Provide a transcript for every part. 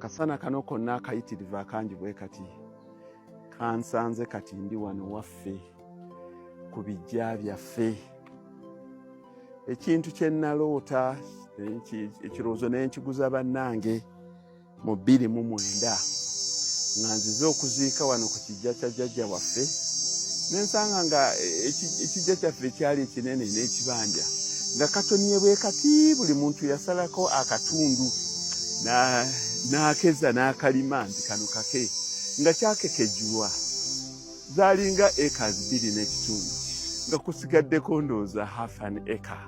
Akasana kano konna akayitirivu akangi bwe kati kansanze kati ndi wano waffe ku bijja byaffe. Ekintu kye naloota, ekirowoozo ne nkiguza bannange mu 2009 nga nzize okuziika wano ku kijja kya jjajja waffe, ne nsanga nga ekijja kyaffe ekyali ekinene n'ekibanja nga katonye bwe kati, buli muntu yasalako akatundu n'akeza n'akalima nti kano kake, nga kyakekejjulwa. Zaalinga acres 2.5, nga kusigaddeko ndowooza half an acre.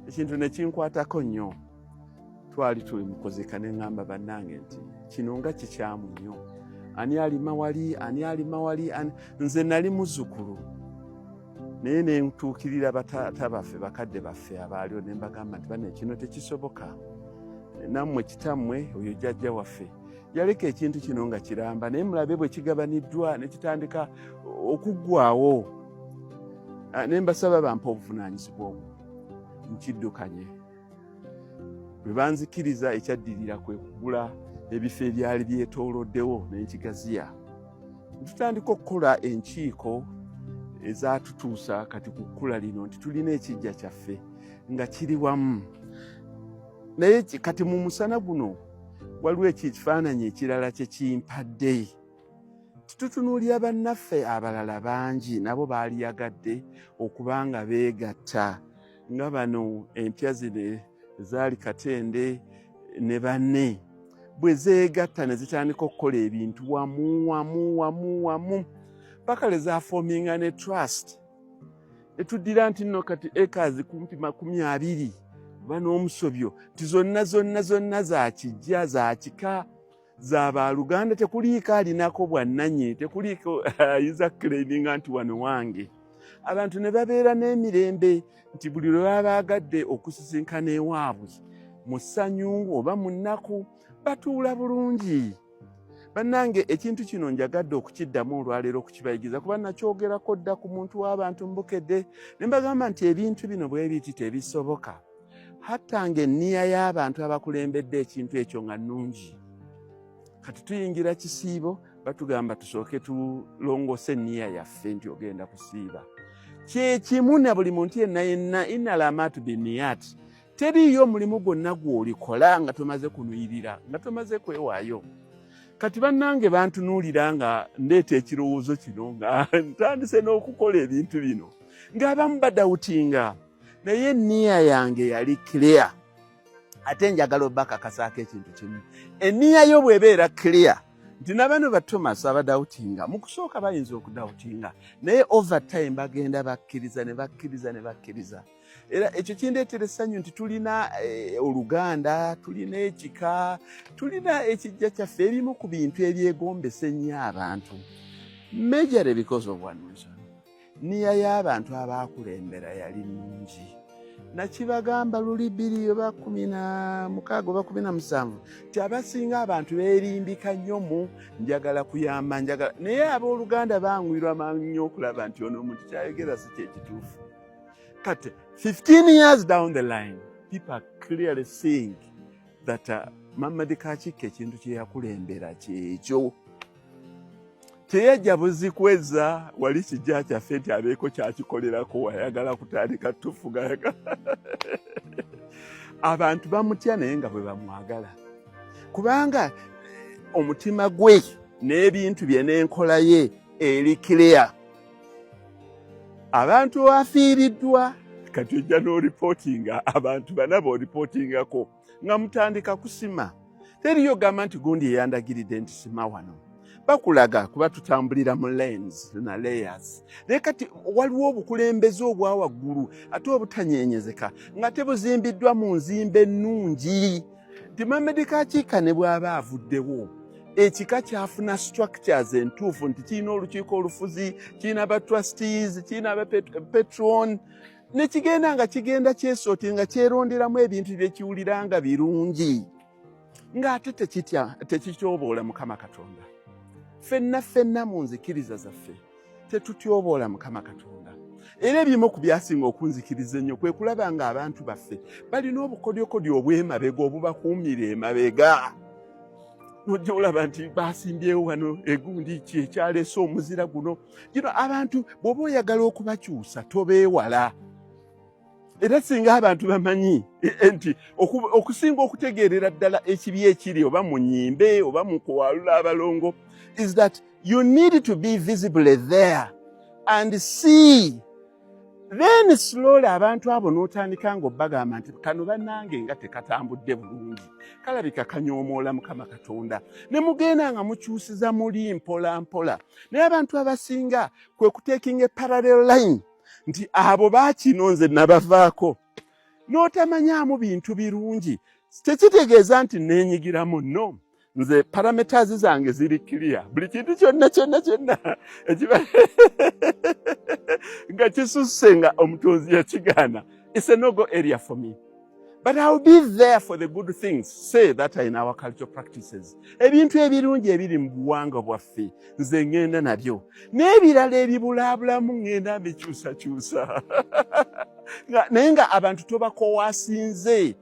Ekintu ne kinkwatako nnyo. Twali tuli mu kuziika ne ŋŋamba bannange nti kino nga kikyamu nnyo, ani alima wali, ani alima wali? Nze nali muzzukulu, naye ne ntuukirira bataata baffe, bakadde baffe abaaliwo, ne mbagamba nti bane, kino tekisoboka. Nammwe kitammwe oyo jjajja waffe yaleka ekintu kino nga kiramba, naye mulabe bwe kigabaniddwa ne kitandika okuggwawo. Ne mbasaba bampa obuvunaanyizibwa obwo nkiddukanye. Bwe banzikiriza, ekyaddirira kwe kugula ebifo ebyali byetooloddewo n'enkigaziya. Tutandika okukola enkiiko ezatutuusa kati ku kkula lino nti tulina ekijja kyaffe nga kiri wamu. Naye kati mu musana guno waliwo ekifaananyi ekirala kye kimpadde. Tutunuulira bannaffe abalala bangi nabo baaliyagadde okuba nga beegatta nga bano empya zino ezaali Katende ne banne bwe zeegatta ne zitandika okukola ebintu wamu wamu wamu wamu paka lwe zaforminga ne trust. Ne tuddira nti nno kati acres kumpi 20 oba n'omusobyo nti zonna zonna zonna za kijja, za kika, za baluganda, tekuliiko alinako bwannannyini, tekuliiko ayinza kuclaiminga nti wano wange. Abantu ne babeera n'emirembe nti buli lwe baba baagadde okusisinkana ewaabwe mu ssanyu oba mu nnaku batuula bulungi. Bannange, ekintu kino njagadde okukiddamu olwaleero okukibayigiza, kuba nakyogerako dda ku muntu w'abantu mbukedde ne mbagamba nti ebintu bino bwe biti tebisoboka, hatta ng'enniya y'abantu abakulembedde ekintu ekyo nga nnungi. Kati tuyingira kisiibo, batugamba tusooke tulongoose enniya yaffe nti ogenda kusiiba. Kyekimu na buli muntu yenna yenna, innal a'maalu binniyat. Teriiyo omulimu gwonna gw'olikola nga tomaze kunuyirira, nga tomaze kwewaayo. Kati bannange bantunuulira nga ndeeta ekirowoozo kino, nga ntandise n'okukola ebintu bino, ng'abamu badoubtinga, naye enniya yange yali clear. Ate njagala obakakasaako ekintu kimu: enniya yo bw'ebeera clear nti nabano ba Thomas abadoubtinga, mu kusooka bayinza okudoubtinga, naye over time bagenda bakkiriza ne bakkiriza ne bakkiriza. Era ekyo kindeetera essanyu nti tulina oluganda, tulina ekika, tulina ekijja kyaffe. Ebimu ku bintu ebyegombesa ennyo abantu, majorly because of one reason: niya y'abantu abaakulembera yali nnungi. Nakibagamba luli 2016 oba 17 nti abasinga abantu beerimbika nnyo mu njagala kuyamba, njagala, naye abooluganda bangwirwa mangu nnyo okulaba nti ono omuntu kyayogera si kyekituufu. Kati 15 years down the line, people are clearly seeing that Mamadi Kakiika ekintu kye yakulembera kyekyo. Teyajja buzikweza wali kijja kyaffe nti abeeko kyakikolerako, ayagala kutandika tufuga. Abantu bamutya naye nga bwe bamwagala, kubanga omutima gwe n'ebintu bye n'enkola ye eri clear. Abantu afiiriddwa kati ojja n'oreportinga abantu bana b'oreportingako nga mutandika kusima, teriyo gamba nti gundi eyandagiridde nti sima wano. Bakulaga kuba tutambulira mu lanes na layers. Naye kati waliwo obukulembeze obwa waggulu ate obutanyenyezeka nga tebuzimbiddwa mu nzimba ennungi nti Mamedi Kakiika ne bw'aba avuddewo, ekika kyafuna structures entuufu nti kirina olukiiko olufuzi, kirina ba trustees, kirina ba patron, nekigenda nga kigenda kyesooti nga kyeronderamu ebintu byekiwulira nga birungi, ng'ate tekitya, tekityoboola Mukama Katonda. Ffenna ffenna mu nzikiriza zaffe tetutyoboola Mukama Katonda. Era ebimu ku byasinga okunzikiriza ennyo kwe kulaba nga abantu baffe balina obukodyokodyo obw'emabega obubakuumira emabega. Nojja olaba nti basimbyewo wano egundi ki ekyaleese omuzira guno. Gino abantu bw'oba oyagala okubakyusa, tobeewala. Era singa abantu bamanyi nti okusinga okutegeerera ddala ekibi ekiri oba mu nyimbe oba mu kuwalula abalongo is that you need to be visibly there and see. Then slowly abantu abo n'otandika ng'obagamba nti kano bannange nga tekatambudde bulungi, kalabika kanyoomoola Mukama Katonda, ne mugenda nga mukyusiza muli mpola mpola. Naye abantu abasinga kwe kutekinga parallel line nti abo baakino, nze nabavaako, n'otamanyaamu bintu birungi. Tekitegeeza nti neenyigiramu, no. Nze parameters zange ziri clear. Buli kintu kyonna kyonna kyonna ekiba nga kisusse nga omutonzi yakigaana, it's a no-go area for me, but I'll be there for the good things, say that are in our cultural practices. Ebintu ebirungi ebiri mu buwangwa bwaffe nze ŋŋenda nabyo, n'ebirala ebibulaabulamu ŋŋenda mbikyusakyusa. Naye nga abantu tobakowasinze.